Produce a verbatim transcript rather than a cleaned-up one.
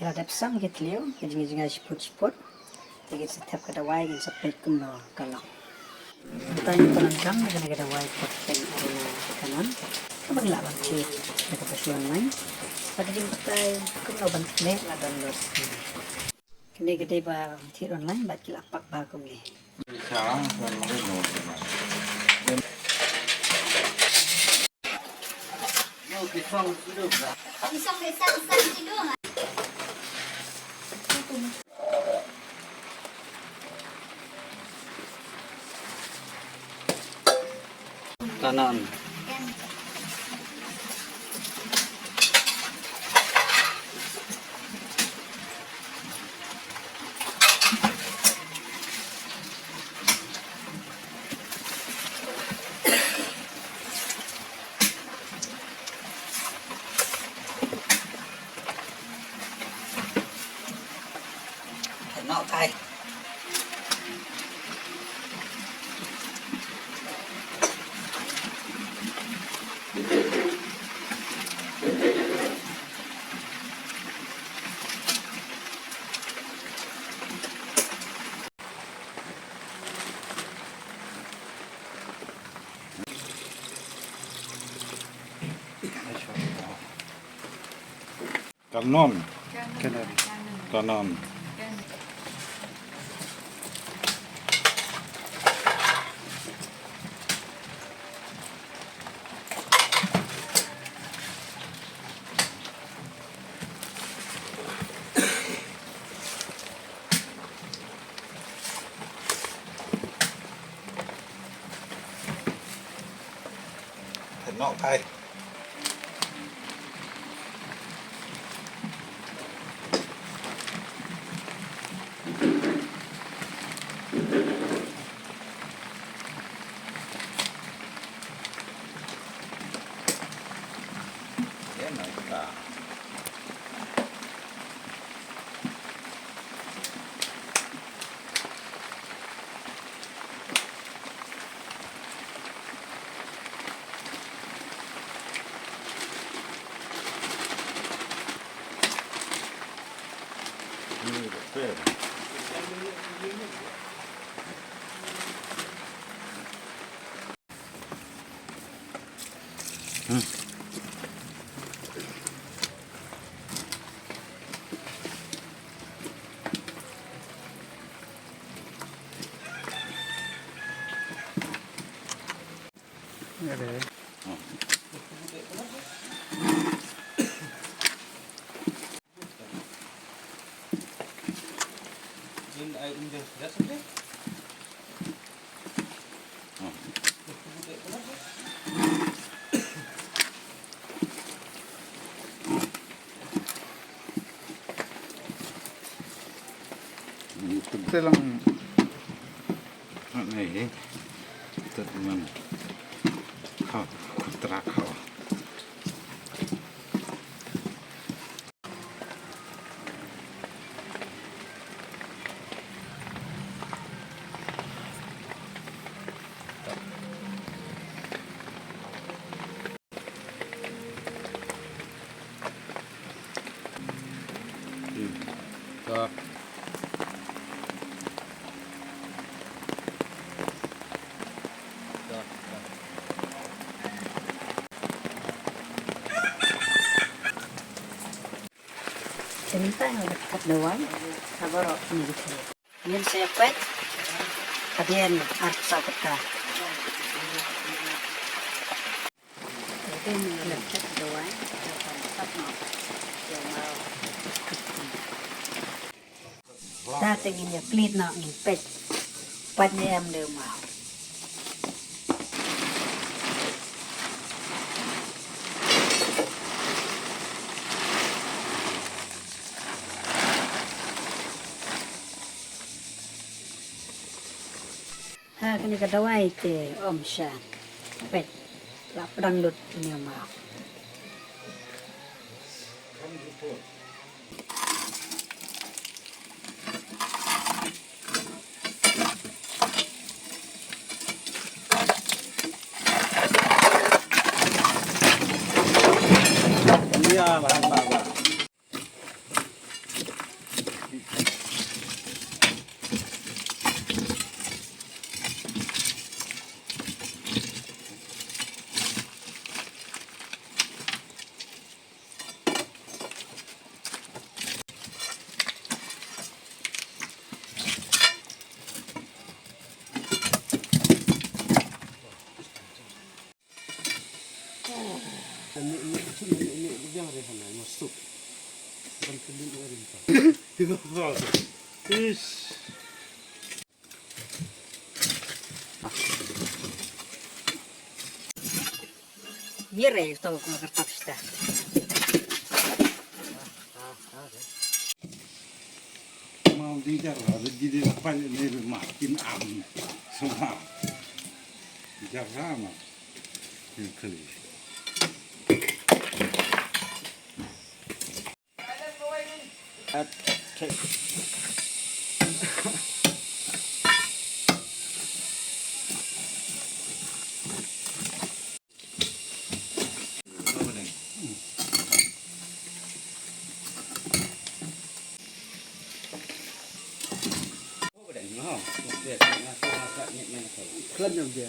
La dep sam ki thliew, ki jingïajngai shiput shiput. Te ngin sa thep ka dawai, ngin sa peit kumno ka long. Mynta ngin pyndonkam ïa kane ka dawai Potpeng Arena Kanan. Kaba ngi lah ban thied da kaba shu online. Bad ka jingbatai kumno ban khleh la download. Kane ka dei ba thied online bad ki la pak bha kumne. Kanan. Nok kai. Kanon. Kanon. Kanon. Nok kai. Te lang. Anei, tut man. Ha, kontrak ha. Te mynta nga la kat dawai, ka baroh ngi ki thli. Ngin sa ïa peit hadien arphew saw kynta. Te ngin ïa kat dawai, ïa peit noh. Da te ngin ïa peit noh, ngin peit. Peit ne em ne em. Ha kane ka dawai te ym sha. Peit. La pdeng lut ne em. Ini, ini, ini, ini, ini yang rehana, masuk. Bukan kulit orang. Ish. Mira esto como que está. Mau di jar, di di apa ni, makin am. Semua. Jar sama. Yang kali. Khlem jam je.